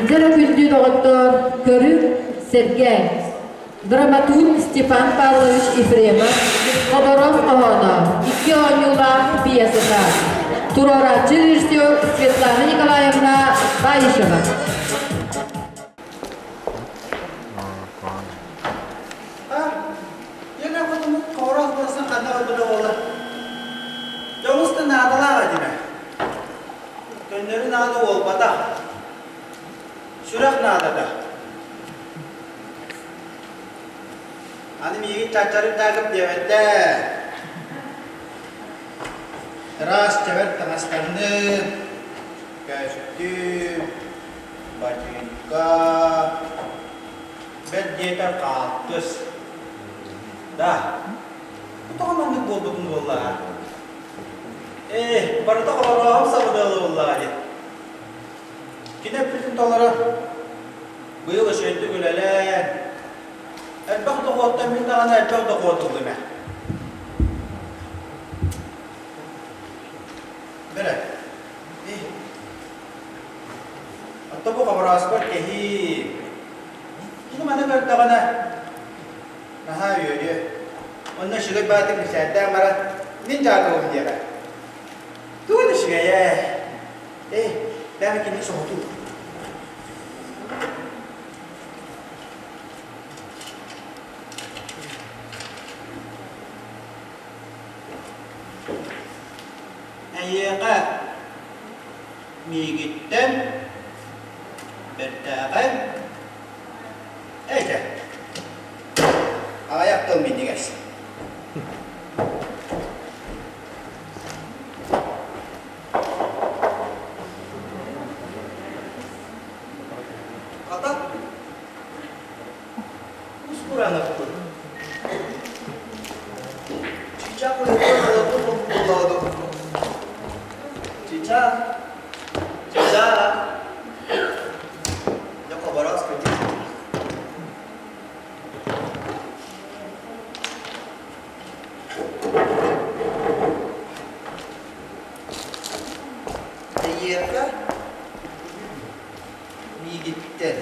Дьэ күндү доҕоттоор, көрүҥ, сэргээҥ! Драматург Степан Павлович Ефремов Хобороос хоһооно икки оонньуулаах пьесата. Туруорааччы режиссер Светлана Николаевна Баишева. Еле хотумут хобороос барсан ханна барбыта буолла. Дьоҕус да наадалаах этимэ. Көннөрү наада буолбатах. Сүрэх наадата. Аны миигин чаччарык даакып диэбэттэр. Ыраас чэбэр таҥастанным, көстүүм, бачыыҥка, бэрт диэтэр хаалтыс. Да, бу тоҕо маннык буолбутун буоллаҕа. Ээ, барыта хоборооһум сабыдыала буоллаҕа дии. Кини эппитин толорор. Быйыл үчүгэйдик үлэлээн, элбэх дохуоттан мин даҕаны элбэх дохуот ыллым ээ. Бэрэ, Оттон бу хоборооспор кэһии. Кини маны көрдөҕүнэ, наһаа үөрүө. Онно үчүгэй баатыр мичээрдээн баран, мин дьаакыбым диэҕэ. Тугун үчүгэйэ? Ээ, бэҕэ кини соһутуу. Эйиэхэ миигиттэн бэртээхэй эйэ аҕыйах тыл минньигэс. Хата, кус кураанахпын. Чычах уйуттан олорбут буоллаҕа Чычах, чычах. Дьэ хобороос кырдьык. Эйиэхэ миигиттэн.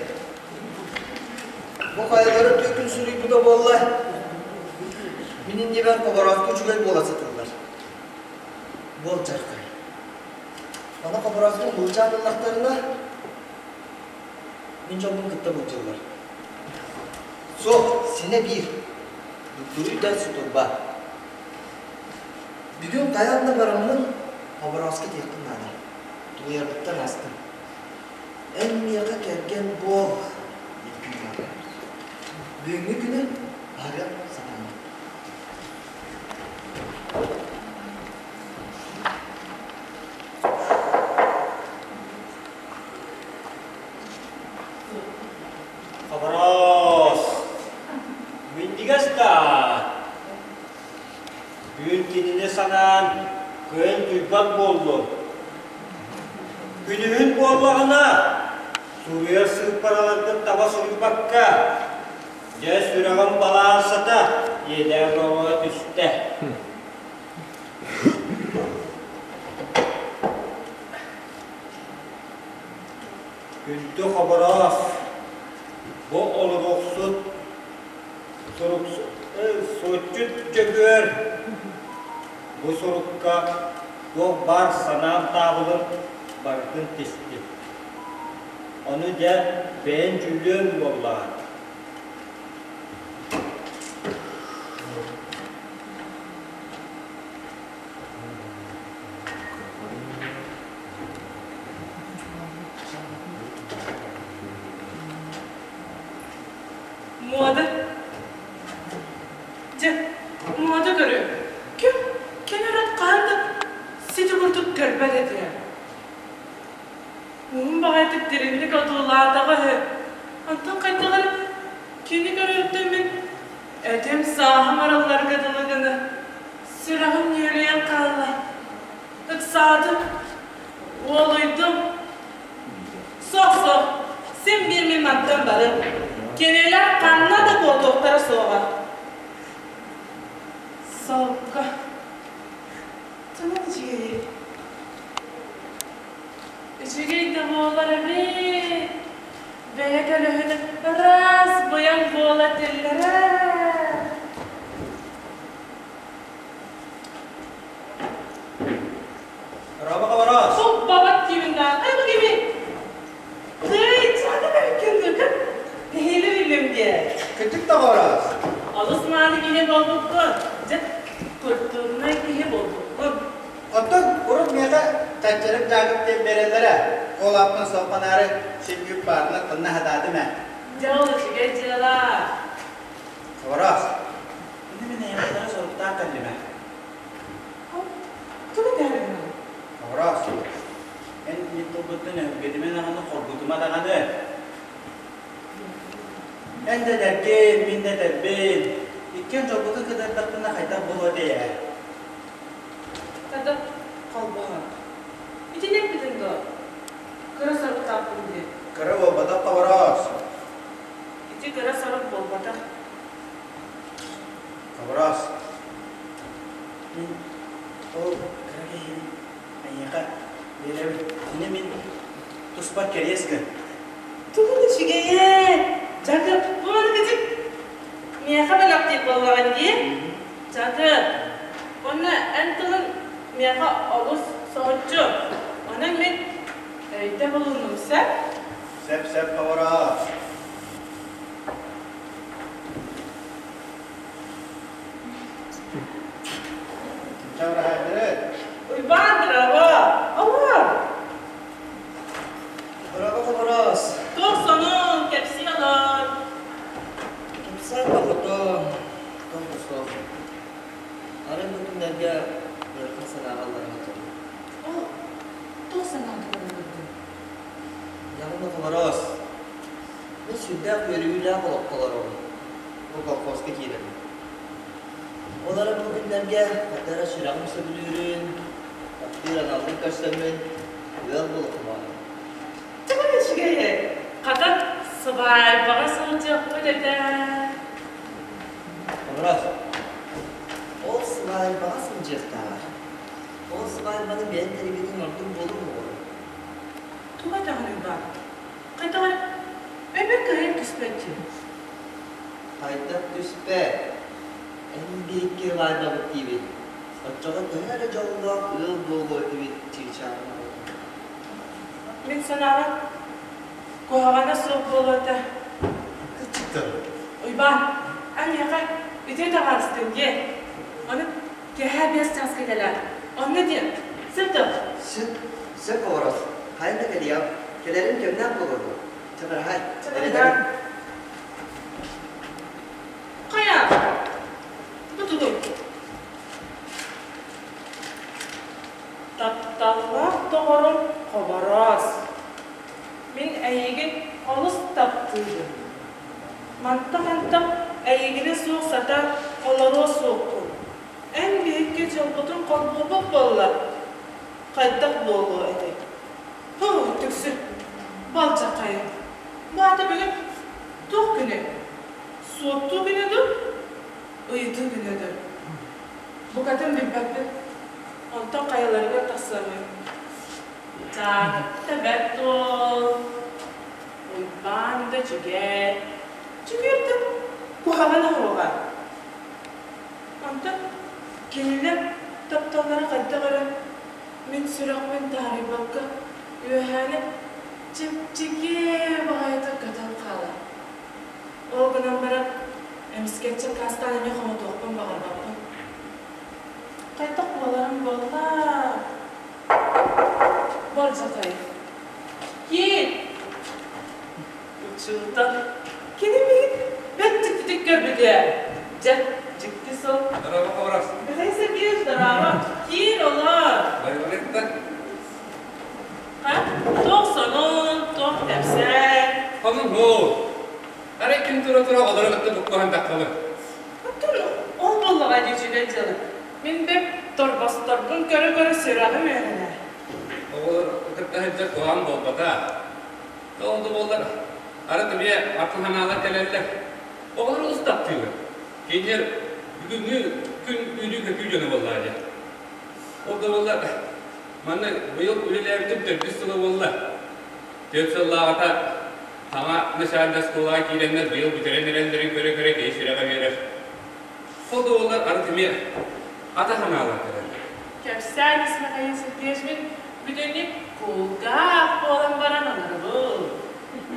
Бу хайалара түөкүн суруйбута буолла? Мин иннибэр хоборооску үчүгэй буола сыталлар. Буолдьархай. Аны хоборооску былдьаан ыллахтарына, мин дьоммун кытта былдьыыллар. Суох, синэ биир. Дуй да сутурба. Бүгүн хайаан да бараммын Хоборооско диэхпин наада. Тулуйарбыттан аастым. Эн миэхэ кэргэн буол диэхпин наада. Бүгүҥҥү күнү аһарыах сатаммат. Хобороос! Минньигэс да Түүн кинини санаан кыайан тыыппат буоллум. Күнүһүн буоллаҕына, суруйар сыыппараларгын таба суруйбакка, дьэ сүрэҕим балаансата иэдээн бөҕө түстэ. Күндү Хобороос, бу олоруохсут Суотчут Дьөгүөр бу сурукка туох баар санаам таабылын барытын тистим. Ону дьэ бэйэҥ дьүүллүөҥ буоллаҕа. Муода. Дьэ, муода көрү. Ким, ким өрөт хаһан да сити курдук көрбөт этэ. Уһун баҕайытык дириҥник одуулаатаҕа үһү. Онтон хайдах эрэ кини көрөртөн мин этим сааһым арылларга дылы гына сүрэҕим нүөлүйэн хаалла. Ыксаатым, уолуйдум. Суох-суох, син биир мин мантан барым. Кинилэр ханна да буолуохтара суоҕа. Солко. Туох үчүгэйий? Үчүгэй да буолар эбит. Бэйэ көлөһүнэ ыраас быйаҥ буола тиллэрэ. Роба Хобороос! Бабат диибин да, хайа кими? Тый, чаата бэркин Тэһиили биллим диэ. Кырдьык да Хобороос! Олус мааны киһи буолбуккун. Дьэ, культурнай киһи буолбуккун. Оттон урут миэхэ Чаччарык Дьаакып диэн биэрэллэрэ. Ол ааппын суоппанаары син үүт баарына тылына сатаатым ээ. Дьэ, ол үчүгэй дьыала. Хобороос, ини мин эйиэхэ соруктаах кэллим ээ. Тугу этээри гынабын? Хобороос, эн мин тылбыттан өһүргэтимэ даҕаны, хоргутума даҕаны. Эн да эдэргин, мин да эдэрбин. Иккиэн дьолбутун кытардахпына хайдах буолуо этэй ээ? Тада холбоһор. Итини эппитин дуо? Кыра соруктаахпын диэн. Кыра буолбатах Хобороос. Ити кыра сорук буолбатах. Хобороос, мин ол кыра киһибин эйиэхэ биэрэбин. Итини мин туспар кэриэс гын. Тугун үчүгэйэ! Дьакып, бу маны кытык миэхэ бэлэхтиир буоллаҕын дии. Дьакып, уонна эн тылын миэхэ олус соһуччу. Онон мин өйдө булуннум, сөп? Сөп-сөп, Хобороос. Уйбаан дорообо! Оҕо! Дорообо Хобороос! Туох сонун, кэпсии олор. Кэпсээн доҕотоо, туох да суох. Арай бу күннэргэ ыарахан санааҕа ылларан турдум. Ол туох санаата ыллардын? Дьаҕым да Хобороос, Мин сүрдээх үөрүүлээх олоххо олоробун. Бу колхозка киирэбин. Ол эрэн бу күннэргэ хата эрэ сүрэҕим сөбүлүүрүн, таптыыр аналбын көрсөммүн ыал буолуохпун Тугун үчүгэйэй? Хата сыбаайбаҕа сылдьыахпыт этэ. Хобороос, ол сыбаайбаҕа сылдьыахтааҕар, ол сыбаайбаны бэйэҥ тэрийбитиҥ ордук буолуо дуо? Тугу этэҕин Уйбаан? Хайдах эрэ өйбөр кыайан түспэт дии. Хайдах түспэт? Эн биһикки ылаайбабыт диибин. Оччоҕо төһө эрэ дьоллоох ыал буолуо этибит чыычааҕым оҕото. Мин санаабар, куһаҕана суох буолуо этэ. Кыччыктар. Уйбаан, эн миэхэ үтүө табаарыстыҥ диэ. Ону киэһэ 5 чааска кэлээр. Онно диэн, сөп дуо? Сөп, сөп оҕорос. Хайан да кэлиэҕим. Кэлэрим кэмнээх буолуо дуо? Чабырхай, эрэнэбин. Хайа, бу тугуй? Тапталлаах доҕорум Хобороос. Мин эйигин олус таптыыбын. Манта-манта эйигинэ суох сатаан олоруо суохпун. Эн биһикки дьолбутун холбуурбут буоллар, хайдах буолуо этэй? Һуу, түксү, балдьаххайы. Бу аата бүгүн туох күнүй? Суоттуу күнэ дуу, ыйытыы күнэ дуу? Букатын билбэппин. Онтон хайаларыгар тахсыамый? Дьаакып да бэрт уол, Уйбаан да дьүгээр. Дьүгээр да куһаҕана суоҕа. Онтон кинилэр тапталлара хайдах эрэ мин сүрэхпин таарыйбакка үөһээни чэпчэки баҕайытык көтөн хаалар. Ол гынан баран эмискэччи аккаастаан эмиэ хомотуохпун баҕарбаппын. Хайдах буоларым буолла? Болдьотой. Киит! Учуутал кини миигин бэрт дьиктитик көрбүтэ. Дьэ, дьикти сыл. Здорово, Хабаров. Михаил Сергеевич, здорово. Киир, олор. Байбалетта. Ха? Туох сонун, туох кэпсээн? Сонун һуу. Арай ким тура-тура оҕолору кытта буккуһан таххабын. Оттон ол буоллаҕа дии үчүгэй дьыала. Мин бэп торбосторбун көрө-көрө сүрэҕим үөрэнэр. Оҕолор кытта сылдьар куһаҕан буолбата. Ол да буоллар, арыт эмиэ атын санаалар кэлэллэр. Оҕолор олус таптыыллар. Кинилэр бүгүҥҥү күн үүнүү-көтүү дьоно буоллаҕа дии. Ол да буоллар, манна быйыл үлэлээбитим төрдүс сыла буолла. Түөрт сыллааҕыта Саҥа начальнай оскуолаҕа киирэннэр быйыл бүтэрэн эрэллэрин көрө-көрө киһи сүрэҕэ үөрэр. Ол да буоллар арыт эмиэ ата санаалаах кэлэллэр. Кэпсээн ис Михаил Сергеевич мин бүтүннүү кулгаах буолан баран олоробун.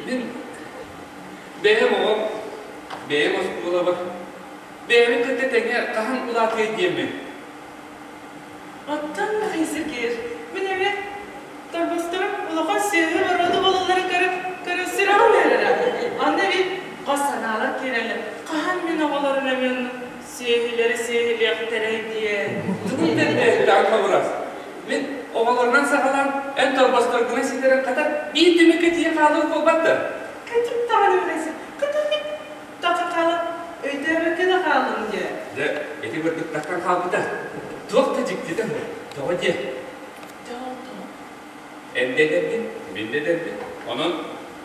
Мин бэйэм оҕом, бэйэм оскуолабар, бэйэбин кытта тэҥҥэ хаһан улаатыай диэммин. Оттон Михаил Сергеевич, мин эмиэ торбосторум улахан сүөһү боруода буолалларын көрө көрө сүрэҕим үөрэрэ. Аны бит хос санаалар киирэллэр. Хаһан мин оҕолорум эмиэ оннук сүөһүлэри сүөһүлүөхтэрэй диэн. Тугун бэрдээхтээх хабырас. Мин оҕолорунан саҕалаан эн торбосторгунан ситэрэн хата биир түмүккэ тиийэн хаалыах буолбат да. Кэтит даҕаны билэсин. Хата мин таха хаалан өйдөөбөккө да хааллым диэ. Дьэ, ити курдук таххан хаалбыта. Туох да дьиктитэ тоҕо диэ. Дьэ ол тоҕо? Эн да эдэргин, мин да эдэрбин. Онон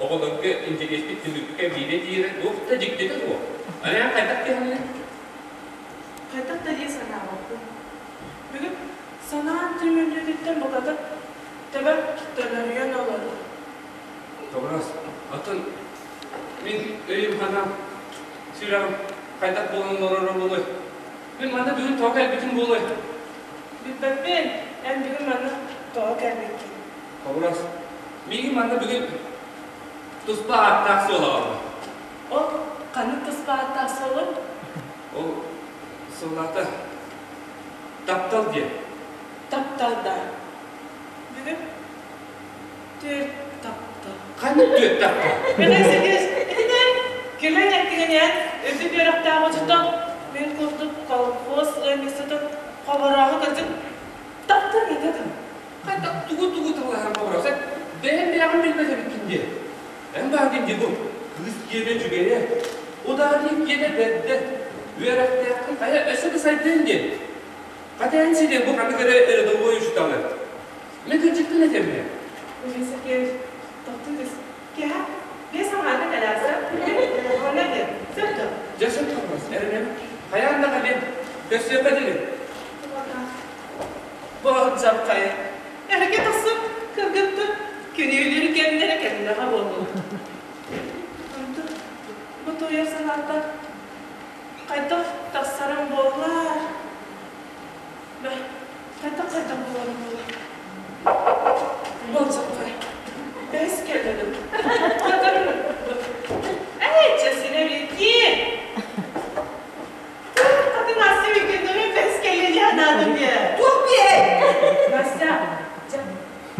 оҕолорго интэриэспит түмүккэ биирэ диирэ туох да дьиктитэ суох. Аны хайдах киһини? Хайдах да дии санаабаппын. Бүгүн санаан түмүллүүтүттэн букатын төбөм төлөрүйэн олорор. Тобурас, оттон мин өйүм-санаам, сүрэҕим хайдах буолан олороро буолуой? Мин манна бүгүн тоҕо кэлбитим буолуой? Билбэппин, эн бүгүн манна тоҕо кэлбиккин? Тобурас, миигин манна бүгүн туспа ааттаах суол аҕалла. Ол ханнык туспа ааттаах суолуй? Ол суолаата таптал диэн. Таптал да. Бүгүн түөрт таптал. Ханнык түөрт таптал? Михаил Сергеевич, итинэн күлэн эттигинэн үрдүк үөрэхтээх учуутал мин курдук колхоз ыанньыксытын хоборооһу кырдьык таптал этэ дуу? Хайдах тугу-тугу тыллаһар хобороос? Бэйэм бэйэҕин билбэт эбиккин дии. Эн бааргын дии бу кыыс киэнэ үчүгэйэ, ударник киэнэ бэрдэ, үөрэхтээххин хайа өссө да сайдыаҥ диэн. Хата эн сириэҥ бу ханнык эрэ рядовой учууталы. Мин кырдьыктан этэммин. Михаил Сергеевич, тохтуу түс. Киһа, биэс аҥаата кэлээсэ. Онно диэн, сөп дуо? Дьэ сөп хобороос, эрэнэбин. Хайаан да кэлиэм. Көрсүөххэ диэри. Болдьоххой. Эһиги тахсып кыргыттар күнүүлүүр кэмнэрэ кэллэҕэ буолуо. Онтон бу туойар санаата хайдах тахсарым буоллар? Бэ, хайдах хайдах буоларым буолла? Болдьоххой. Бэс кэллим. Хатан Эй, чэсинэ бикки! Хатын Настя Викторовна бэс кэллэ дии санаатым дии. Туох биэһэй? Настя, дьэ,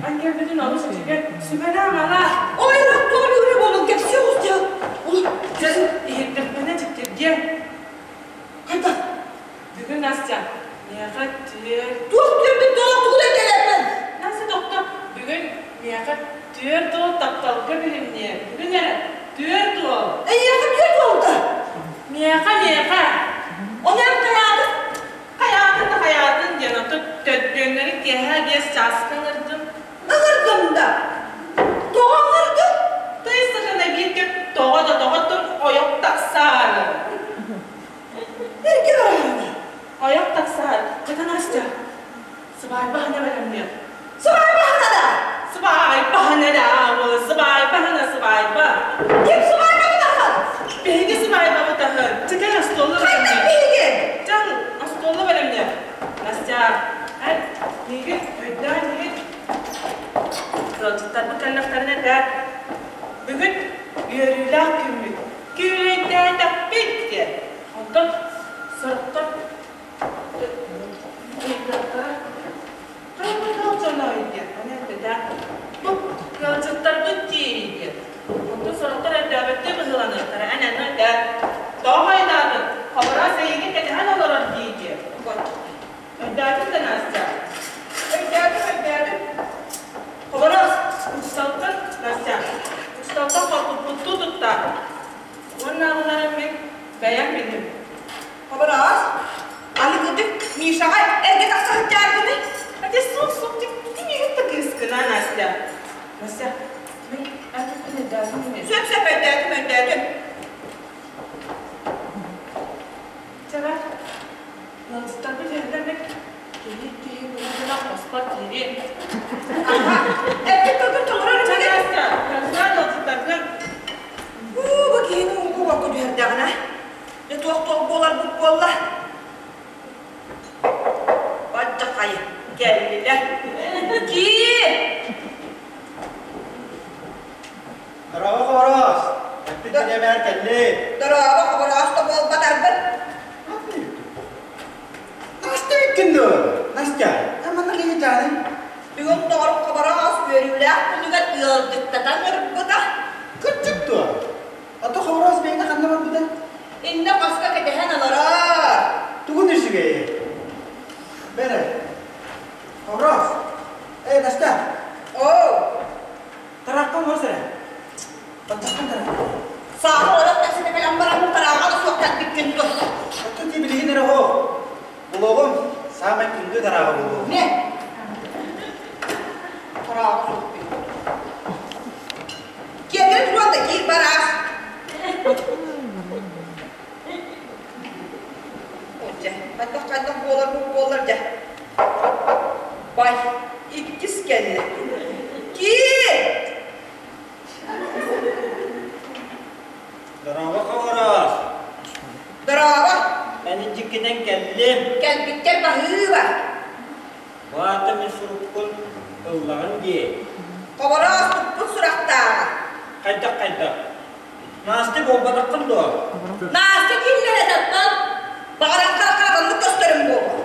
эн кэлбитин олус үчүгэй. Сүбэлээ-амалаа. Ой, туох үөрэ буолуҥ, кэпсиэ оҕус Дьэ, иһиттэхпинэ дьиктиргиэ. Хайдах? Бүгүн Настя, миэхэ түөрт... Туох түөртүн туох тугу да кэлэрбин? Настя, тохто, бүгүн миэхэ түөрт уол тапталга билинниэ. Бүгүн эрэ түөрт уол. Эйиэхэ түөрт уолга? Миэхэ, миэхэ. Ону эн хайаатын? Хайаатын да хайаатын диэн, оттон төрдүөннэрин киэһэ биэс чааска ыҥырдым. Ыҥырдым да. Тоҕо ыҥырдым? Тый сытына биир кэм тоҕо да тоҕоттон ойох тахсаары. Эргэ бараары. Ойох тахсаары. Хата Настя, сыбаайба хана бэлэмниэх. Сыбаайба хана да? Сыбаайба хана да, сыбаайба хана сыбаайба. Ким сыбаайба таһын? Биһиги сыбаайбабыт таһын. Чекер остуолу Хайдах бэлэмниэх. биһиги? Дьон остуолу бэлэмниэх. Настя, эн миигин өйдөөн иһит. Ыалдьыттарбыт кэллэхтэринэ этээр. Бүгүн үөрүүлээх күммүт. Күүлэйдээтэхпит диэн. Онтон сорохтор ыйытыахтара. Хайа дьоной диэн. Аны эппитэ. Бу ыалдьыттарбыт тиэрий диэн. Онтон сорохтор өйдөөбөттүү быһыыланыахтара. Эн онно этээр. Тоҕо хойутаатыҥ? Хобороос эйигин кэтэһэн олорор дии диэн. Өйдөөтүҥ да Настя? Өйдөөтүм, өйдөөтүм. Хобороос, учууталтан Настя, учууталтан хоргуппуттуу тутта. Уонна аҕаларым мин бэйэм билим. Хобороос, аныгытык Мишаҕа эргэ тахса сылдьааргыный? Ати суох суох тимигин да кыыскына Настя. Настя, мин эн өйдөөтүм ини. Сөп сөп өйдөөтүм, өйдөөтүм. Чэбэ, ыалдьыттарбыт үһэллэр киһи киһи быһыытынан хоспор киириэ. Аха, эппит тылгын толорор Чэ, ини. Настя, көрсөөн ыалдьыттаргын. буоларбыт буолла? Баччахай кэллилэр. Киир! Дорообо, Хобороос! Эппит бириэмэҕэр кэллим. Дорообо, Хобороос да буолбатарбын. Настя бүттүн дуо? Настя, эн манна киһи Бүгүн доҕорум Хобороос үөрүүлээх күнүгэр ыалдьыттатан ырбыта. Кырдьык дуо? А то Хобороос бэйэтэ ханна барбыта? Иннэ хоско кэтэһэн олорор. Тугун үчүгэйи? Бэрэ. Хобороос. Эй, Настя. Оо. Тарахтан олорс эрэ. Баттаххын тарах. Сааһы олох тахсыта кэлэн бараммын тарааҕа да суох кэлбиккин дуо? Оттон ти билигин эрэ оһох. Олоҕум саамай күндү тарааҕа буолуо. Не? Тарааҕа суох Киэргэн туруон да киир бараас. Дьэ, хайдах-хайдах буолар бу буоллар дьэ. Бай, иккис кэллэ. Киир! Дорообо, Хобороос! Дорообо! Эн илдьиккинэн кэллим. Кэлбиккэр баһыыба. Бу аата мин сурукпун ыллаҕын дии. Хобороос туппут сурахтааҕа. Хайдах-хайдах? Настя буолбатаххын дуо? Настя киллэрэ таттан, баҕаран харахха атыннык көстөрүм буолуо.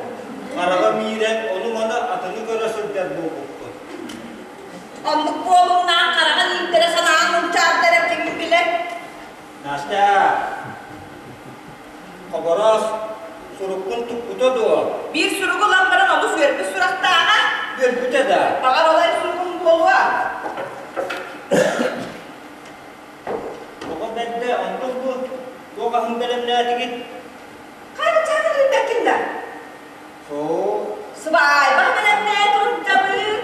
Хараҕым иирэн ону-маны атыны көрө сылдьар буолбуккун. Оннук буолумнаах хараҕын ииттэрэ санаан мунчаарда эрэ ким билэр. Настя, Хобороос суруккун туппута дуо? Биир суругу ылан баран олус үөрбүт сурахтааҕа. Үөрбүтэ да? Баҕар ол эн суругуҥ буолуо. Оҕо бэрдэ онтон бу туох аһын бэлэмнээтигит? Хайа чаҕыр илбэккин да? Соо. Сыбаайба бэлэмнээн турдабын.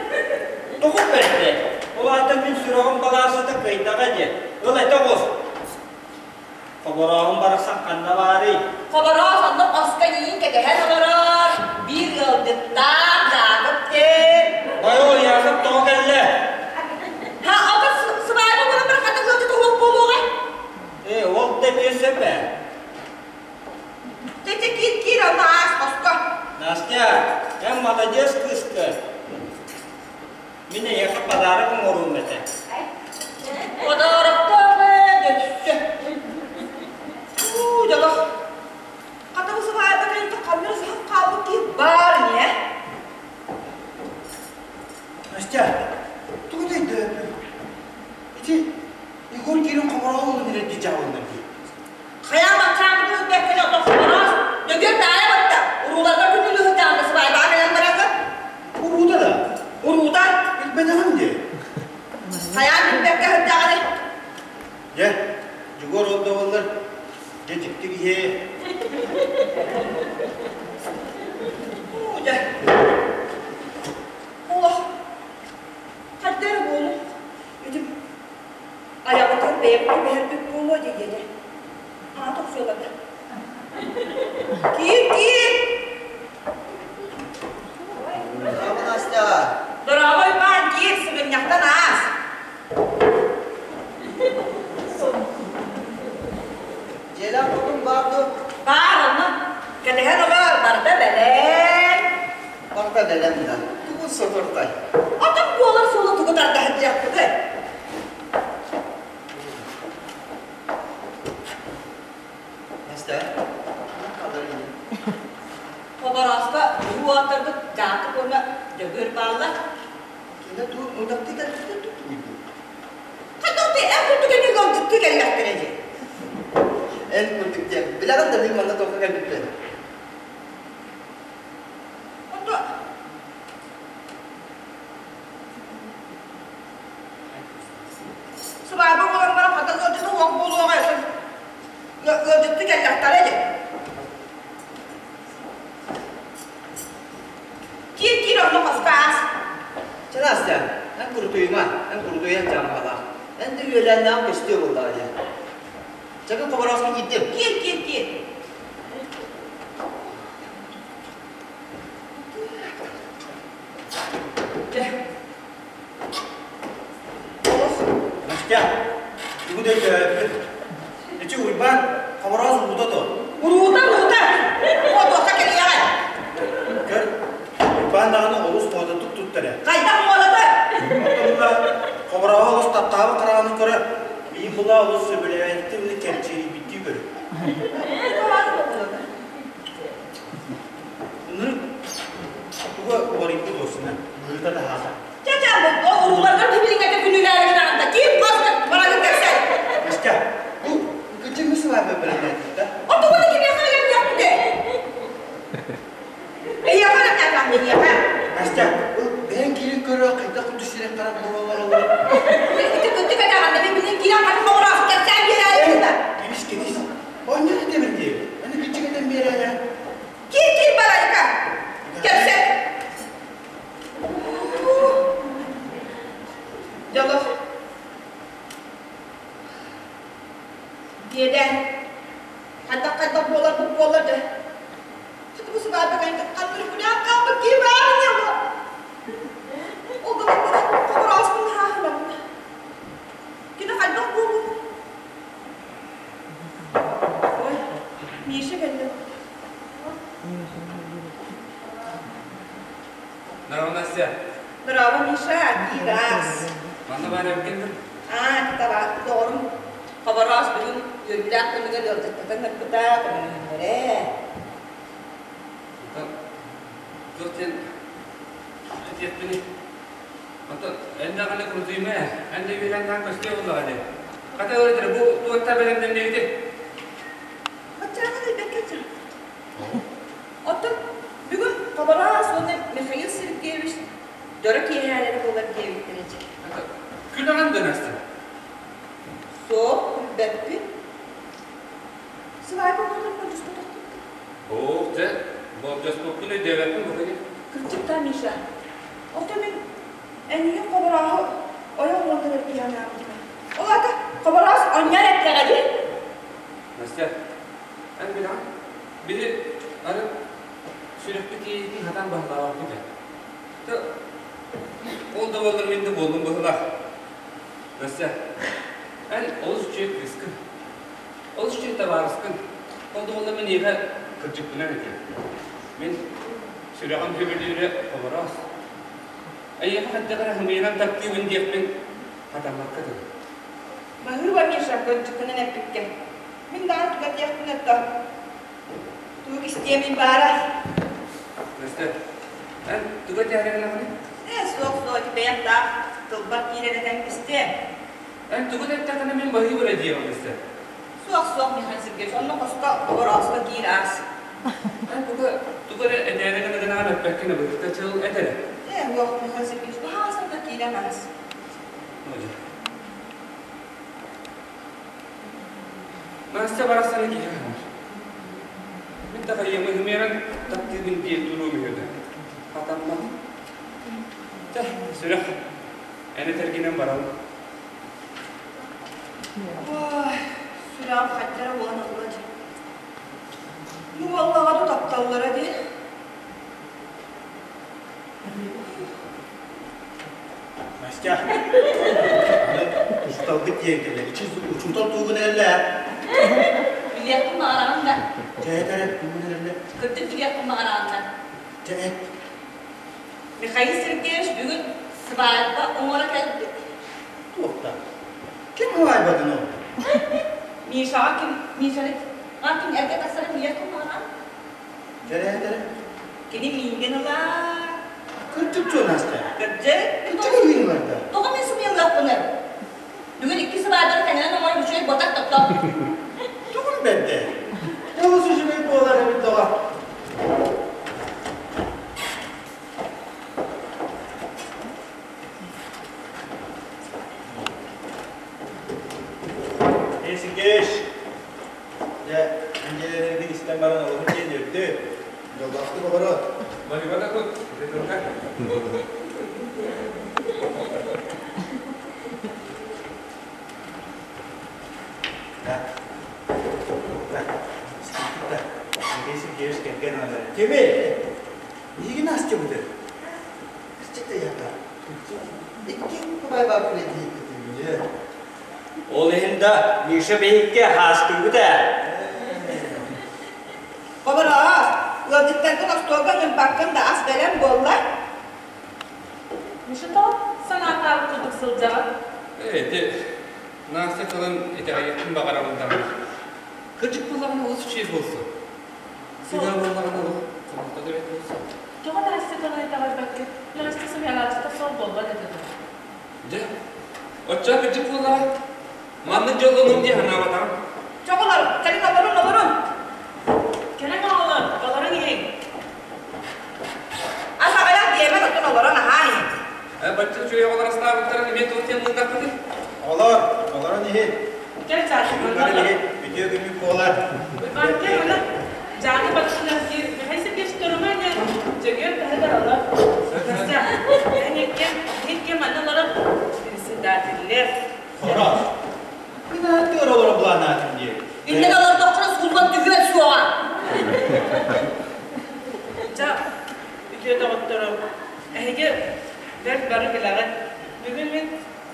Тоҕо бэрдэ? Ол аата мин сүрэҕим балаасата кыайдаҕа диэн. Ыл этэ оҕус. Хоборооһум барахсан ханна баарый? Хобороос онно хоско иин кэтэһэн олорор. Биир ыалдьыттаах Дьаакып диэн. Бай ол Яков тоҕо кэллэ? Ха, ото сыбаайба буолан баран хата ыалдьыта уох буолуоҕай? Ээ, ол да эмиэ сөп ээ. Чэ, киир, киир, онно аас хоско. Настя, эн маладьыас кыыскын. Мин эйиэхэ подарок оҥоруом этэ. Подароктаах ээ, дьэ. Уу, дьоло. Хата бу сыбаайба кэнниттэн ханна эрэ саһан хаалбыт киһи баар ини, ээ. Настя, тугу да өйдөөбөппүн. Ити Егор киирэн хомороон ылан эрэрдии дьаһалыннар дии. Хайаан баччааҥҥытын ылбэккэ отох хомороос, Дьөгүөр таайа батта. Урууларга күнү ыһытаанна сыбаайбаҕа кэлэн барарга. Уруута да? Уруута. Билбэтэҕим дии. Хайаан билбэккэ сылдьаҕыный? Дьэ, Дьугуор ол да буоллар, дьэ дьикти киһи. Уу, дьэ. Олох. Хайда эрэ буолуҥ. Үтүм. Айаҕытын бэйэбит түбэһэрбит буолуо диэдэ. Аата охсуоларда. Киир, киир! Дорообо, Настя! Дорообо, Иван, киир, сыгынньахтан аас. Дьиэлээх хотун баар дуо? Баар, онно. Кэтэһэн олор, барда бэлэм. Барда бэлэм да. Тугун сотортай? Отон буолар суолу тугу тардаһыдьыахпытый? Настя, хадары Хоборооско уу уоттарбыт Дьаакып уонна Дьөгүөр бааллар. Кинилэр тугу мундахтыы кэлбиттэр тугуйдуу? Хайдах эн курдук эми ыалдьыттыы кэллэхтэрэ дии. Эн курдук диэн. Билэҕин да мин манна туохха кэлбиппин? Онто Сыбаайба буолан баран хата ыалдьыты уох буолуоҕа ыалдьытты кэллэхтэрэ дии. Киир киир онно хоско аас. Чэ Настя, эн курутуйума, эн курутуйан дьаамаҕалаах. Эн да үөлээннээх көстүө буоллаҕа дии. Чэ мин Хоборооско киирдим. Киир киир киир. Дьэ. Настя, тугу да өйдөөбөппүн. Ичи Уйбаан Хобороос уута то. Уруута, уруута! Муодуохха кэлиэҕэ. Көр, Уйбаан даҕаны олус муодатык туттар ээ. Хайдах муодата? Оттон Хобороҕо олус таптаабыт хараҕынан көрөр, миин була олус сөбүлээбэттии уонна кэмчиэрийбиттии көрөр. Ынырык туга уларыйбыт уосуна, быһыыта таһаата. Чэ-чэ, ол урууларгар бибилиҥҥэтэ күнүүлээригин аҕында киир хос барагын кэпсээн. Настя, бу кычыҥҥы сылаабы бэлэмнээтит да? Отугуна кимиэхэ бэлэмниэхпитий? Эйиэхэ бэлэмнээтэх эйиэхэ. Настя, ол бэйэҥ киирэн көрөө хайдах курдук сирэн харах буолалар Ити кырдьык этэҕин, мин билин киирэн хатын боҕураах кэпсээн биэрээри да. Кэбис, кэбис. Онньон этэбин диэбит. Аны кырдьык этэн биэрээрэ. Киир, киир барайка. Кэпсэт. Дьоло. Диэдэн. Хайдах-хайдах буолар бу буолар дьэ. Бу сыбаата кайдах күнээх хаалбыт киһи баар ньыма. Ол гынан баран хоборооспун хааһынабын. Кини хайдах буолуо? Ой, Миша кэллэ. Здорово, Настя. Здорово, Миша. Киирас. Манна баар эбиккин Аа, таба, доҕорум Хобороос бүгүн үөрүүлээх күнүгэр ыалдьыттатан ыппыта, көмөлөһүннэрэ. Оттон туох диэн этиэхпиний? Оттон эн даҕаны курдуйма ээ, эн да үөрэн-таан көстүө буоллаҕа дии. Хата ылытыр, бу туохта бэлэмнэннибитий? Баччааҕын билбэккэ сылдьар. Оттон бүгүн Хобороос уонна Михаил Сергеевич дьоро киэһээлэрэ буолар диэбиттэрэ дьэ. Күлэҕин да Настя? Суох, күлбэппин. Сыбаайба буолар болдьоспотохпут. Оо, дьэ, болдьоспоппун өйдөөбөппүн бу Кырдьык да, Миша. Оттон мин эйигин Хоборооһу ойох оҥордор эргийэн аабытым. Ол аата Хобороос онньоон эттэҕэ дии. Настя, эн билэҕин, били ары сүрэхпит иэйиитин хатан баһылаабаппыт ээ. Ол да буоллар мин да буоллум быһыылаах. Настя, эн олус үчүгэй кыыскын. Олус үчүгэй табаарыскын. Ол да буоллар мин эйиэхэ кырдьыкпынан этиэм. Мин сүрэҕим сөбүлүүрэ Хобороос. Эйиэхэ хайдах эрэ хымыйынан таптыыбын диэхпин хатаммакка дылы. Баһыыба, Миша, кырдьыккынан эппиккин. Мин даҕаны туга диэхпин это тугу кистиэмий баара. Настя, эн туга этээри гынаҕыный? Ээ, суох, суох, ити бэйэм таах тылбар киирэн этэн кистиэм. Эн тугу да эттэххинэ мин баһыыба эрэ диэҕим Настя. Суох, суох, Михаил Сергеевич, онно хоско Хоборооско киир аас. Эн туга тугу эрэ этээри гына-гынаҕын эппэккин ыбыта чыл эт эрэ. Ээ, суох, Михаил Сергеевич, баһаалыста да киирэн аас. Настя барахсаны киһи хаһар. Мин да хайыамы хымыйаран таптыыбын диэн туруом үһү да. Хатаммат. Чэ, сүрэх, эн этэргинэн барабын. Ой, сүрэҕим хайдара буолан ылла дии. Ну, буоллаҕа ду тапталлара дии. Настя, учууталгыт диэн кэллэ. Ичи учуутал тугун эрэллэ? Билиэхпин баҕараҕын да. Чэ, эт эрэ, тугун эрэллэ? Кырдьык билиэхпин баҕараҕын да. Чэ, эт. Михаил Сергеевич бүгүн свадьба оҥоро кэлбит. Туохта? Ким сыбаайбатын ол? Мишаҕа ким Мишаны ким эргэ тахсарын билиэхпин баҕараҕын? Чэ, эт эрэ. Кини миигин ылар. Кырдьык дьон Настя. Кырдьык? Кырдьык миигин ыларда. Тоҕо мин сымыйалыахпыный? Бүгүн икки сыбаайбаны тэҥинэн оҥорон үчүгэй ботар топтоо. Тугун бэрдэ? Олус үчүгэй буолар эбит доҕор. Сергеевич, дьэ, инженердик истэн баран олоһун диэн үөрдү. Дьоллоохтук олорот. Баһыыба кут, ретурка. Да. Да. Да. Сергей Сергеевич кэргэн ылар. Кими? Миигин астыбыты. Кырдьык да ята. Икки кубай бабы диэбитим. Ол иһин да Миша биһикки хаастыыбыт ээ. Хобороос, ыалдьыттаргын остуолга ыҥырбаккын да ас бэлэм буолла. Миша тоҕо санаатаабыт курдук сылдьаҕын? Ээ, ити Настя тылын итэҕэйиэхпин баҕарабын даҕаны. Кырдьык буоллаҕына олус үчүгэй буолсу. Сыыһа буоллаҕына олох хомолто да эбит буолсу. Тоҕо Настя тылын итэҕэйбэккин? Настя сымыйалааччыта суох буолбат этэ дуо? Дьэ, оччоҕо кырдьык буоллаҕа. Маннык дьоллонуом дии санаабатаҕым. Чоҕулар, кэлин олорун, олорун. Кэлин оҕолор, олорон иһиҥ. Ас аҕыйах диэмэн оттон олорон аһаан иһин. Э, бачча үчүгэй оҕолор астаабыттарын эмиэ туох диэн мыыннахпытый? Олор, олорон иһин. Кэл чаашын Олорон иһин, үтүө күнүк буолар. Уйбаан кэл аны Дьааны батышынан диир Михаил Сергеевич турума ини Дьөгүөр таһыгар олор. Настя, эн иккиэн иккиэн манна олорон председателлэр. Хорос. Мин ааттыгар олорон былааннаатым дии. Иннин олордоххуна сууллан түһүөн суоҕа. Дьэ, үтүө доҕотторум, эһиги бэрт бары билэҕит. Бүгүн мин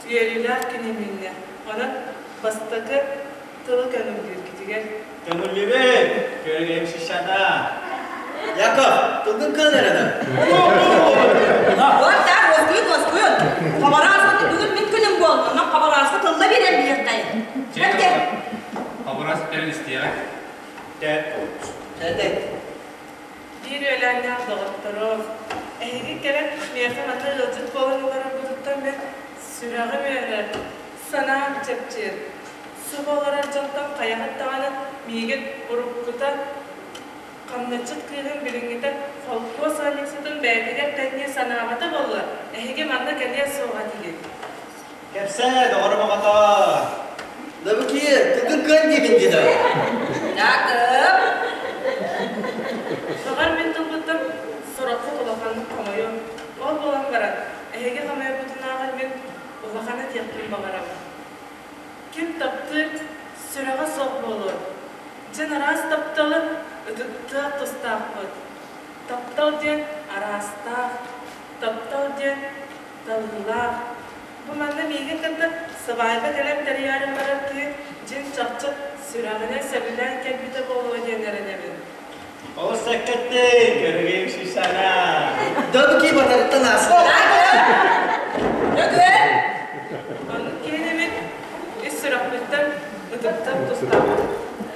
үөрүүлээх күнүм үүннэ. Онон бастакы тылы көҥүллүүргүтүгэр Көҥүллүүбүт, көрүҥ шишана. Яков, тылгын кыан эрэ да. Вот так, уоскуйун, уоскуйун. Хабараасты бүгүн мин күнүм буолла. Онон хабарааска тылла биэрэр биһиэхтэй. Чэ, хабараас этэрин истиэҕэ. Тэт. Тэт. Биир үөлээннээх доҕотторум, эһиги кэлэн миэхэ манна ыалдьыт буолан олороргутуттан мин сүрэҕим үөрэр, санаам чэпчиир. Субу олорор дьонтон хайаҕыт даҕаны миигин уруккута хамначчыт кыыһын билиҥҥитэ холкуос ыанньыксытын бэйэтигэр тэҥнии санаабата буоллар, эһиги манна кэлиэ суоҕа этигит. Кэпсээ, доҕорум оҕотоо. Дабыкиэ, тылгын кыан диэбин дии да. Дакып. Баҕар мин тылбыттан сороххут улаханнык хомойуо. Ол буолан баран, эһиги хомойоргутунааҕар мин улаханы диэхпин баҕарабын. Ким таптыыр, сүрэҕэ суох буолуо. Дьин араас тапталы ытыктыах тустаахпыт. Таптал диэн араастаах, таптал диэн талыылаах. Бу манна миигин кытта сыбаайба кэлэн тэрийээрин барар киһи дьиҥ чахчы сүрэҕинэн сөбүлээн кэлбитэ буолуо диэн эрэнэбин. Олус сэккэттин, көрүгүм Сюсана. Дабыки батарыттан ааста. Дөгүөр! Оннук киһини мин ис сүрэхпиттэн ытыктар тустаахпын.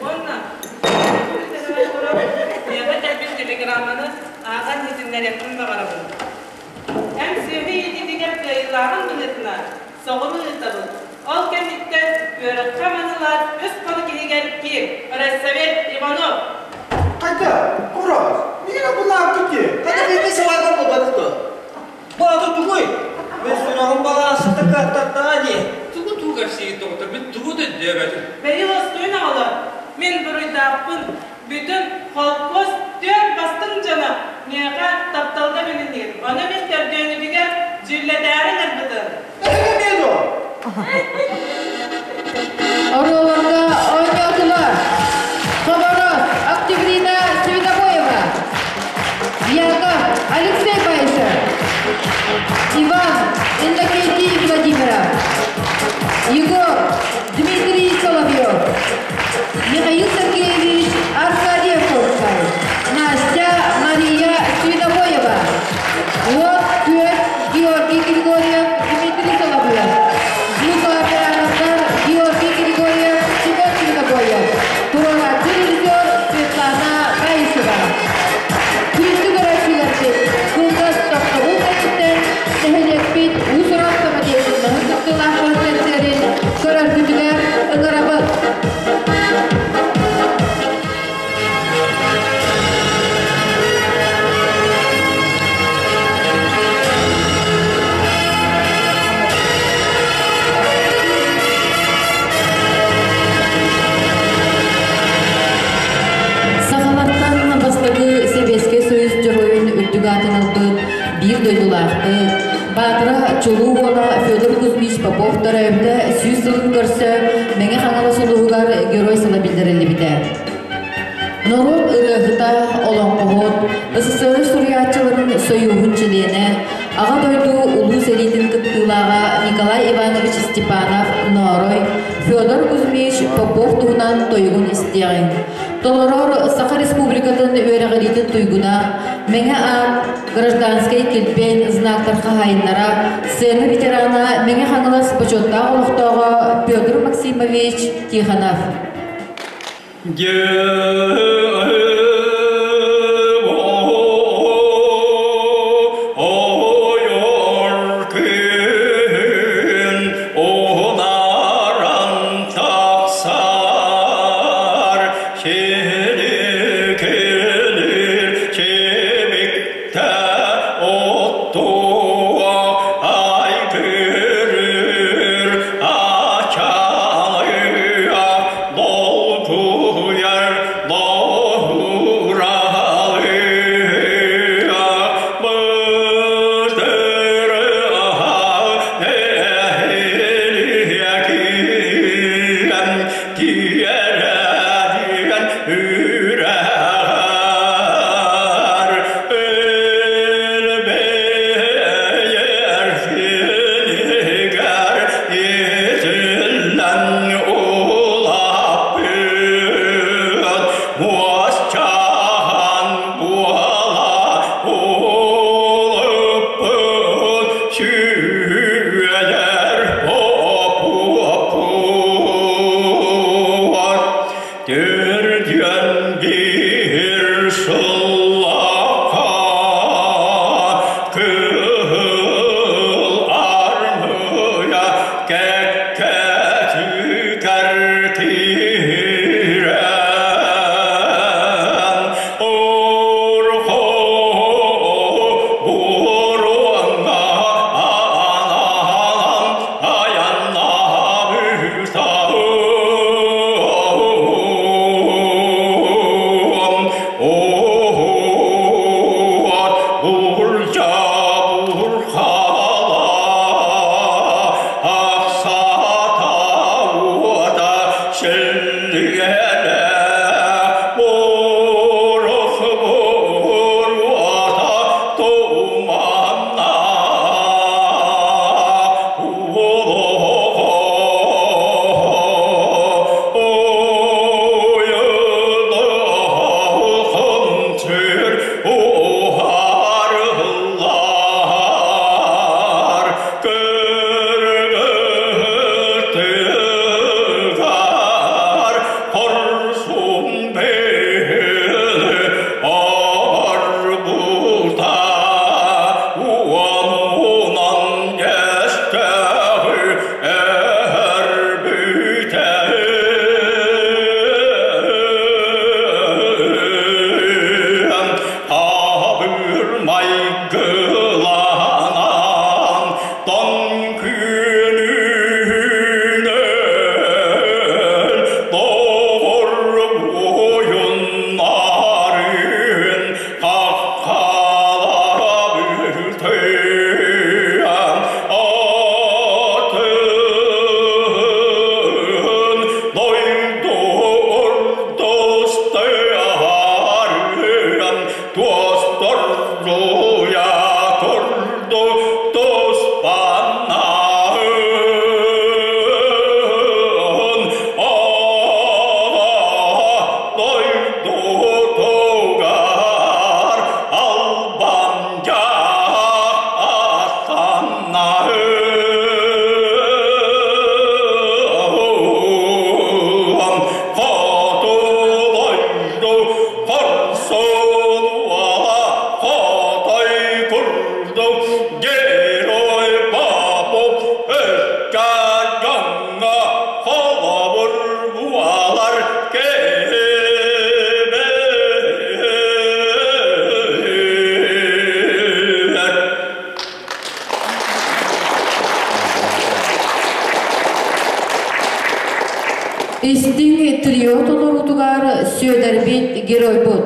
Уонна бу туран миэхэ кэлбит телеграмманы ааҕан иһитиннэриэхпин баҕарабын. Эн сүөһү иитиитигэр кыайыылааҕын быһыытынан соҕуруу ыытабын. Ол кэнниттэн үөрэххэ маныылаах үс хонук иһигэр киир. Райсовет Иванов. Хайда, Курас, миигин булааппыт дии. Хайда бииргэ сыбаайба буолбатах дуо? Баата тугуй? Мен сүрэҕим балаасыта кыаттартаҕа дии. Тугу тугу кэпсиигит доҕоттор, мин тугу да өйдөөбөтүм. Бэйи лоскуйун оҕолор, мин буруйдаахпын. Бүтүн холкуос түөрт бастыҥ дьоно миэхэ тапталга билиниир. Ону мин төрдүөнүтүгэр дьүүллэтээри ыҥырбытым. Эһиги дуо? Оруолларга оонньоотулар Хоборос Октябрина Свинобоева, Яков Алексей Баишев, Иван Иннокентий Владимиров, Егор Дмитрий Соловьев, Михаил Сергеевич Аркадий Курскай, Настя Мария Свинобоева, Уот Күөт Георгий Григорьев, Дмитрий Соловьев, звукооператордар Георгий Григорьев, Семен Свинобоев, туруорааччы режиссер Светлана Раисова. Күндү көрөөччүлэрбит, кылгас тохтобул кэнниттэн нэһилиэкпит уус-уран самодеятельноһын кыттыылаах концертэрин көрөргүтүгэр ыҥырабыт. Сахалартан бастакы Сэбиэскэй Союз Дьоруойун үрдүк аатын ылбыт биир дойдулаахпыт, Баатыра чулуу уола Федор Кузьмич Попов төрөөбүтэ 100 сылын көрсө Мэҥэ Хаҥалас улууһугар Герой сыла биллэриллибитэ. Норуот ырыаһыта, олоҥхоһут, СССР суруйааччыларын сойууһун чилиэнэ, Аҕа дойду Улуу сэриитин кыттыылааҕа Николай Иванович Степанов Ноорой, Федор Кузьмич Попов туһунан тойугун истиэҕиҥ. Толорор Саха Республикатын үөрэҕириитин туйгуна, Мэҥэ аат, гражданскай килбиэн знактар хаһаайыннара, сцена ветерана Мэҥэ Хаҥалас бочуоттаах олохтооҕо Петр Максимович Тихонов. Истиҥ трио толоруутугар Сүөдэрбит геройбут.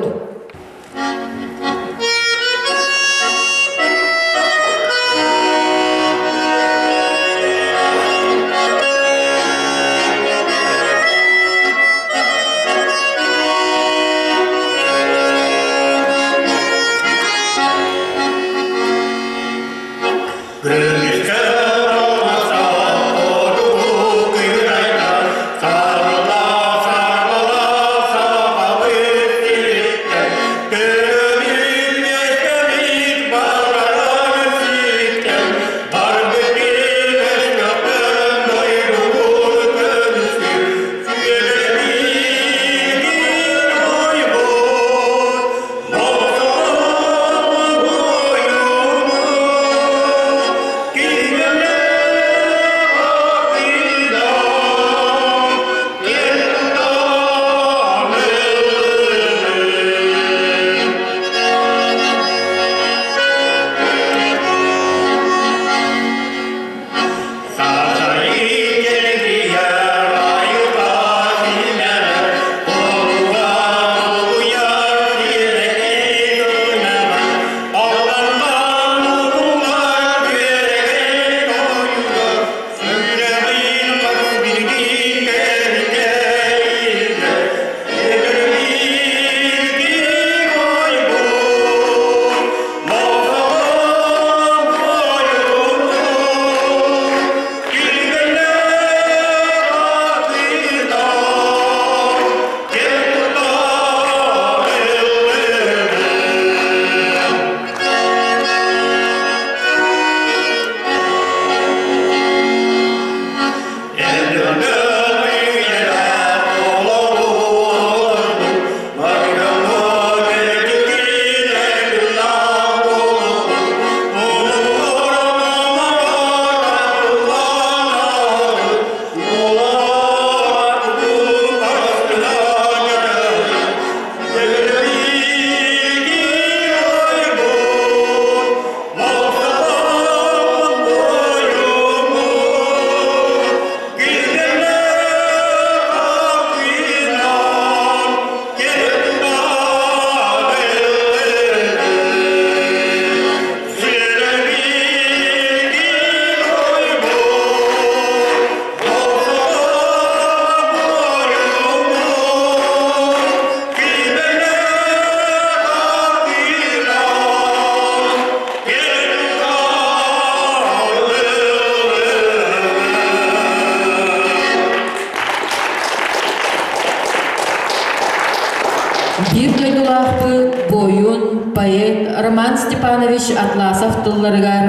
Биир дойдулаахпыт, буойун, поэт Роман Степанович Атласов тылларыгар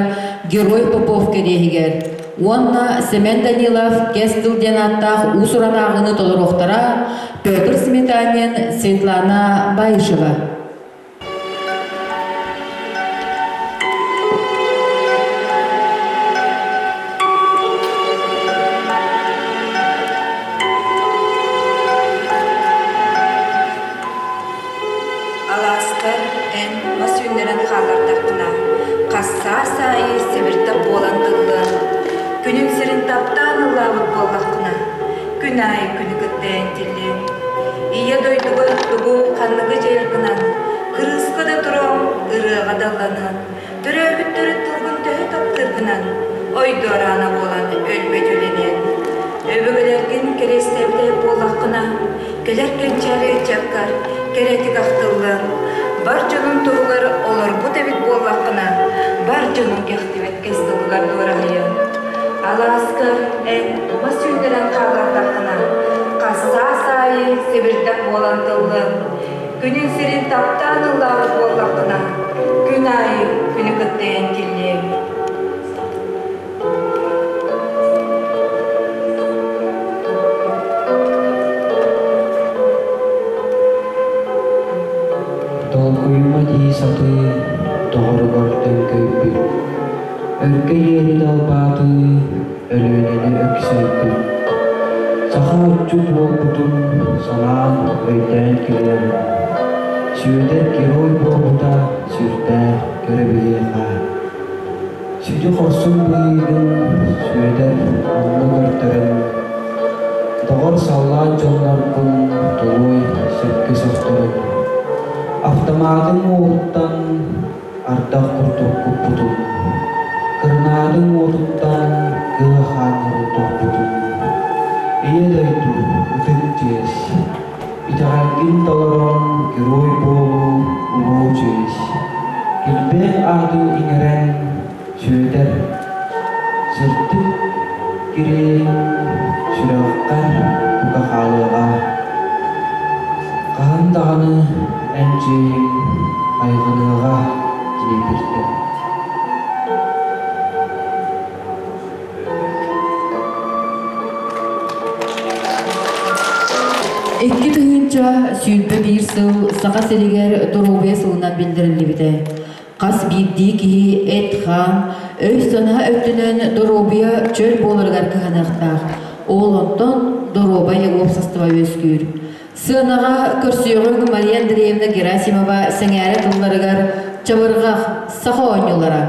Герой Попов кэриэһигэр уонна Сэмэн Данилов Кэс тыл диэн ааттаах уус-уран ааҕыыны толоруохтара Петр Сметанин, Светлана Баишева. Алааскар эн мас үүннэрэн хааллардаххына, хас саас аайы сэбирдэх буолан тыллыаҥ. Күнүн сирин таптаан ыллаабыт буоллаххына, күн аайы күнү кытта эн тиллиэҥ. Ийэ дойдуга тугу ханныгы дьайаргынан, кырыыска да туруоҥ, ырыаҕа да ылланыаҥ. Төрөөбүт төрүт тылгын төһө таптыыргынан, ойдуораана буолан өлбөт үлэниэн. Өбүгэлэргин кэриэстээбитэ буоллаххына, кэлэр кэнчээри ыччаккар кэрэтик ахтыллыаҥ. Бар дьонун туһугар олорбут эбит буоллаххына, бар дьонун кэхтибэт кэс тылыгар дуораһыйыаҥ. Алааскар эн мас үүннэрэн хааллардаххына, хас саас аайы сэбирдэх буолан тыллыаҥ. Күнүн сирин таптаан ыллаабыт буоллаххына, күн аайы күнү кытта эн тиллиэҥ. Толкуйума дии сатыы доҕоругар төҥкөйбүт, өргө диэри далбаатыы Өлүөнэни өксөйбүт. Саха отчут буолбутун санаан өйдөөн киирэн, Сүөдэр герой буолбута сүрдээх көрө биһиэхэ. Сүдү хорсун быһыыгын Сүөдэр онно көрдөрөн, доҕор саллаат дьонноргун толуой сөпкө сөхтөрөн, автоматын уоһуттан ардах курдук куппутун, кырнаадыҥ уотуттан кыа хааннарын тохпутун, Ийэ дойду ытык чиэс, итэҕэлгин толорон герой буолуу улуу чиэс, килбээх аатын иҥэрэн Сүөдэр сырдык кириэһин сүрэххэр бука хаалыаҕа. Хаһан даҕаны эн чиэһиҥ хайҕаныаҕа диэбиттэр. 2021 сыл Саха сиригэр доруобуйа сылынан биллэриллибитэ. Хас биирдии киһи эт-хаан, өй-санаа өттүнэн доруобуйа чөл буоларыгар кыһаныахтаах. Ол онтон доруобай уопсастыба үөскүүр. Сыанаҕа көрсүөҕүҥ Мария Андреевна Герасимова сэҥээрэ тылларыгар Чабырҕах, саха оонньуулара.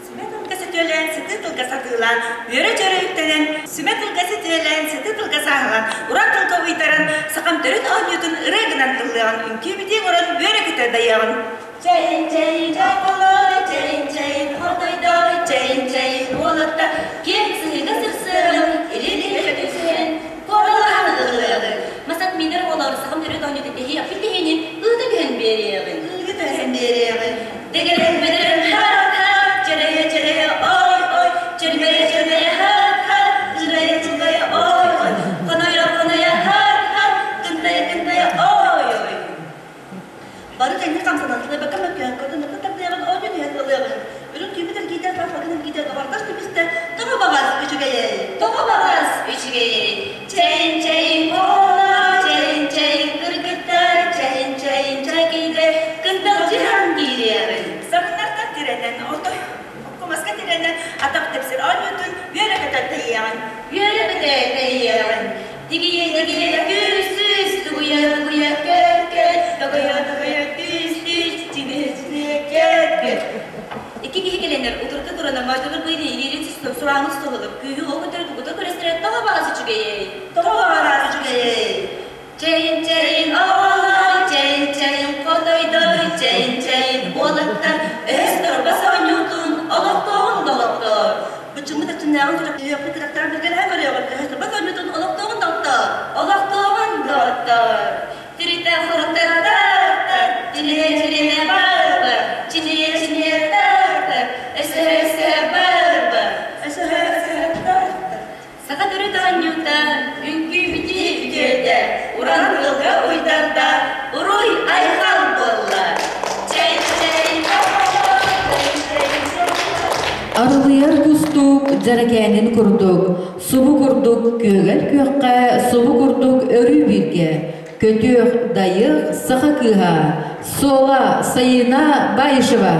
Сүмэ тылга сөтүөлээн, сытыы тылга сатыылаан, үөрэ-дьөрө үктэнэн, сүмэ тылга сөтүөлээн, сытыы тылга сааһылаан, уран тылга уйтаран, сахам төрүт оонньуутун ырыа гынан ыллыаҕын, үҥкүү-битии оҥорон үөрэ-көтө дайыаҕын. Чэйин, чэйин, чоҥолой, чэйин, чэйин, хотойдой, чэйин, чэйин, уолаттар, киэҥ сыһыыга сырсыаҕын, илин-илин түсүһэн, королаһан ылыаҕын. Масат минер уолар сахам төрүт оонньуутун тэһиэхпит тэһиинин ыыта түһэн биэриэҕин. Ыыта түһэн биэриэҕин. Дэгэрэн бэдэрэн хат-хат, чэрэйэ-чэрэйэ ой-ой, чэрмэйэ-чэрмэйэ хат-хат, ырайа-чылбайа ой-ой, хонойо-хонойо хат-хат, кынтайа-кынтайа ой-ой. Бары тэҥник хамсанан, сылайбакка мөккүһэн, кытыныгы тардыаҕын, оонньуу түһэн ылыаҕын. Үрүҥ түүммүт эргиитэ, саас эргиитэ, доҕордош түмүстэ, тоҕо баҕас үчүгэйэй? Тоҕо баҕас үчүгэйэй? Чэйин, чэйин, оҕолор, чэйин, чэйин, кыргыттар, чэйин, чэйин, чэкийтэ, кынталдьыһан киириэҕин. Чаҕылыйар кустук дьэрэкээнин курдук, субу курдук күөгэл күөххэ, субу курдук өрүү бииргэ, көтүөх, дайыах саха кыыһа, Суола Сайыына Баишева.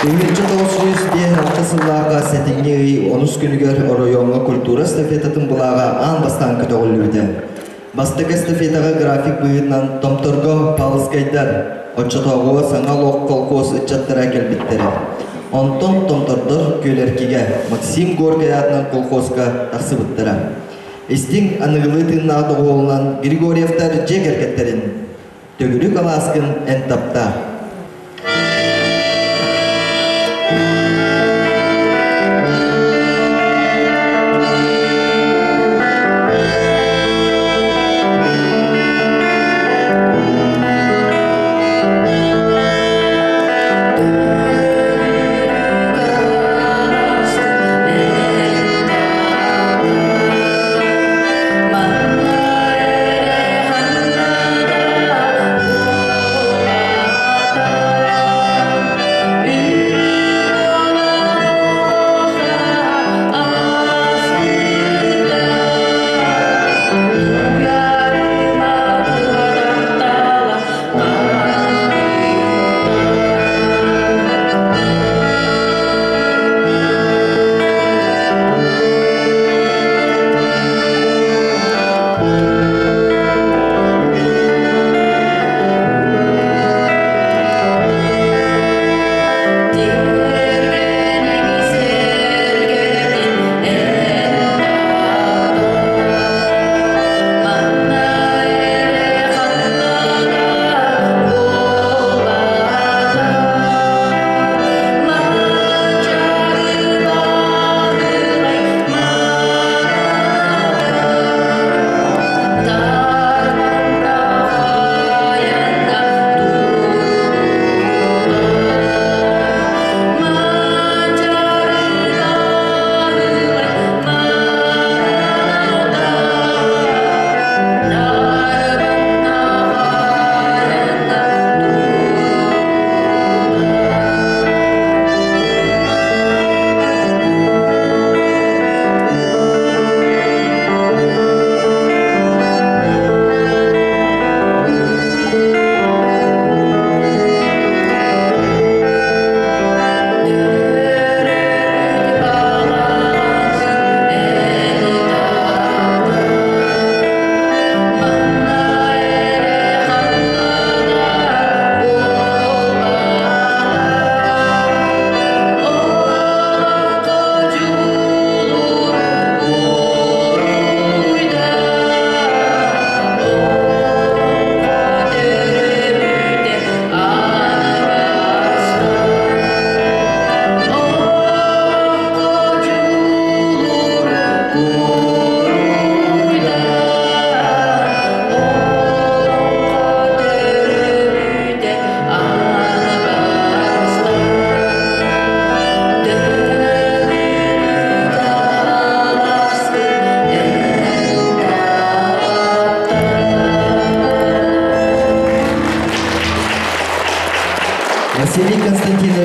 1956 сыллааҕы сэтинньи ый онус күнүгэр оройуоҥҥа культура эстафетатын былааҕа аан бастаан көтөҕүллүбүтэ. Бастакы эстафетаҕа график быһыытынан Томторго Павловскайдар, оччотооҕуга Саҥа олох колхоз ыччаттара кэлбиттэрэ. Онтон Томтордор Күөлэркигэ Максим Горькай аатынан колхозка тахсыбыттара. Истиҥ аныгылыы тыыннаах доҕуһуолунан Григорьевтар дьиэ кэргэттэрин Төгүрүк алааскын эн таптаа. Манна эрэ ханна да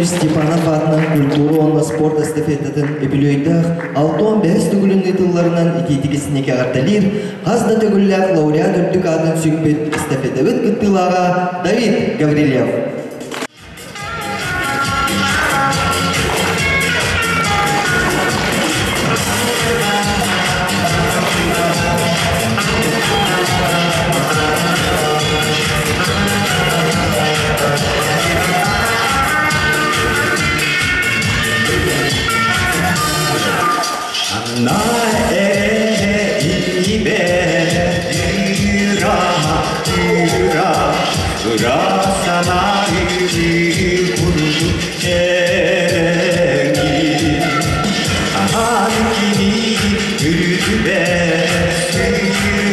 Семенович Степанов аатынан культура уонна спорт эстафетатын үбүлүөйдээх 65 төгүлүн ыытылларынан итиитик истиҥник эҕэрдэлиир хас да төгүллээх лауреат үрдүк аатын сүкпүт эстафетабыт кыттыылааҕа Давид Гаврильев. Анна эйибе ыра ыра санаайы курдук эрэҥи аан кини үрдүбэ сыыры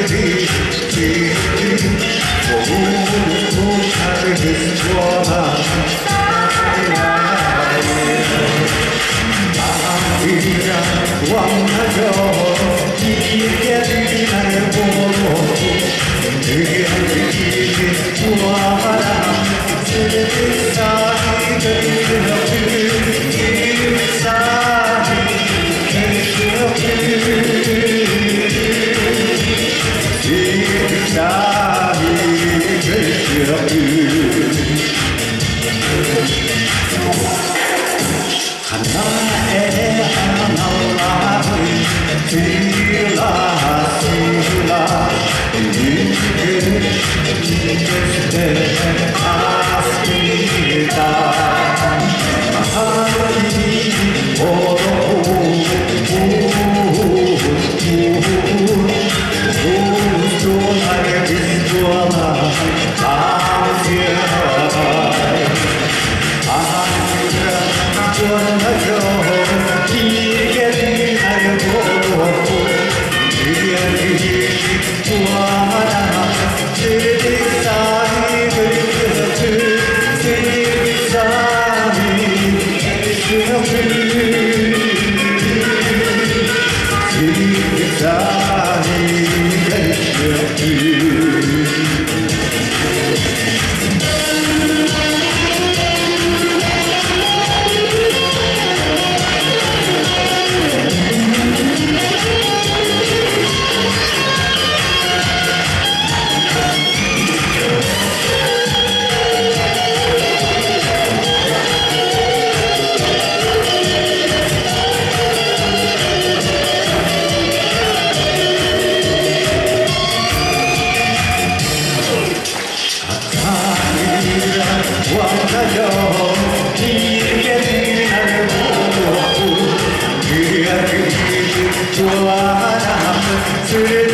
Thank you.